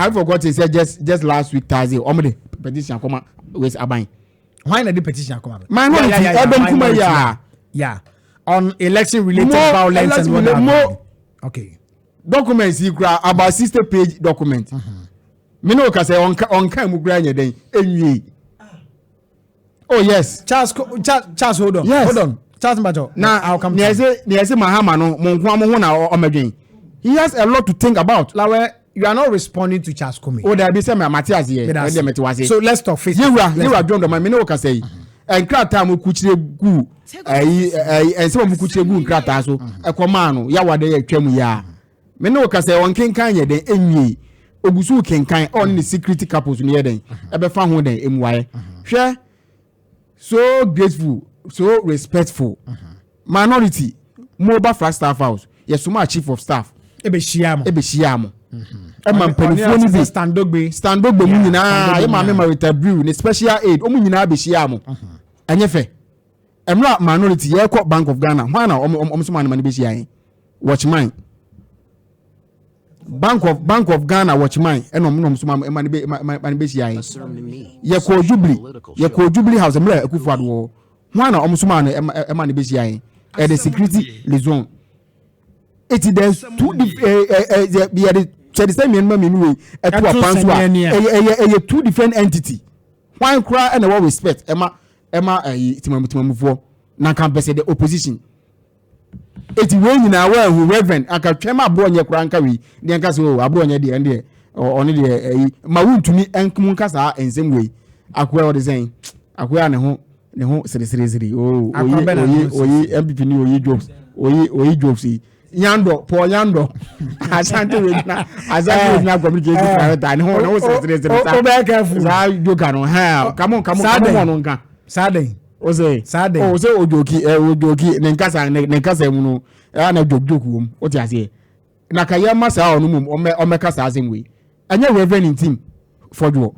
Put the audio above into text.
I forgot to say just last week Thursday ɔmo de petition akɔma wes aban. Why na de petition akɔma? Minority ɛdɔm kuma yi a. Yeah, on election related violence and what have you. Okay. Documents yi kura about 60 page document. Mi n'o ka sɛ ɔnka mu kura nyɛ dɛn enwie. Oh yes. Charles, Charles, Charles, hold on. Yes. Hold on. Charles Mbajo. Na I'll come. Nea ɛsɛ Mahama no mo nko mo ho na ɔmɛdwen. He has a lot to think about. Lawe, you are not responding to Charles Kumi. O dabi sɛ mɛ mate aseɛ, ɛdeɛ mɛte wase. So let's talk face. Yewura John Dɔma, mi ne wo kasa yi, nkrataa mo kukyire gu ɛyi ɛyi ɛnsɛm a mo kukyire gu nkrataa so ɛkɔ maa no yawade yɛ twɛ mu yaa, mi ne wo kasa yi, ɔnkenkan yɛ dɛn enwie, ogusu kenkan, ɔne ne security couples no yɛ dɛn ɛbɛfa ho dɛn emuayɛ. Hwɛ, so grateful, so respectful minority mo ba Flagstaff House, yɛsoma chief of staff. Ebehyia mo. Ebehyia mo ɛma mpanimfoɔ no bi. Standogbe. Standogbe mu nyinaa, yɛ maame Marita Brew ne special aid, ɔmu nyinaa bɛhyia mo. Ɛnyɛ fɛ mmerɛ minority yɛkɔ Bank of Ghana hwan na ɔmo soma anima no bɛhyia yɛn? Watchman, Bank of Ghana watchman ɛna ɔmo na ɔmo soma ɛma no bɛ ɛma no bɛhyia yɛn. Yɛkɔ Jubilee House mmerɛ Akufo Addo wɔ hwan na ɔmo soma no ɛma no bɛhyia yɛn? Ɛde security liaison eti there's two ɛ ɛ ɛ yɛde kyɛde sɛ mmienu ma mmienu wei ɛto apan so a, ɛyɛ two different entity. Hwan koraa ɛna ɛwɔ respect ɛma ɛyi timamufoɔ na nka mpɛ sɛ the opposition eti wei nyinaa wɔ ɛhu Reverend anka twɛm aboɔ nyɛ koraa nka wei deɛ nka sɛ o aboɔ nyɛ deɛ, ɛn deɛ ɔne deɛ ɛyi ma wuntumi ɛnkum nka saa nsɛm wei. Akoa ɔde sɛn akoa ne ho sereseresere o oyi oyi oyi NPP ni oyi jokes, oyi jokes yi. Yandɔ Paul Yandɔ, Ashanti Regional Communication Director, ne ho sereseresere saa. O bɛ careful. Saa joke no hɛn kamo kamo kamo mɔ no nka. Saa den. O sɛ saa den. O sɛ o joke ɛ o joke ne nkasa ne nkasa mu no ɛyà na joke joke wɔm o ti aseɛ na ka yɛ ma saa ɔno mu ɔmɛ ɔmɛka saa asɛm wei ɛnyɛ Reverend Ntim Fɔdwoɔ.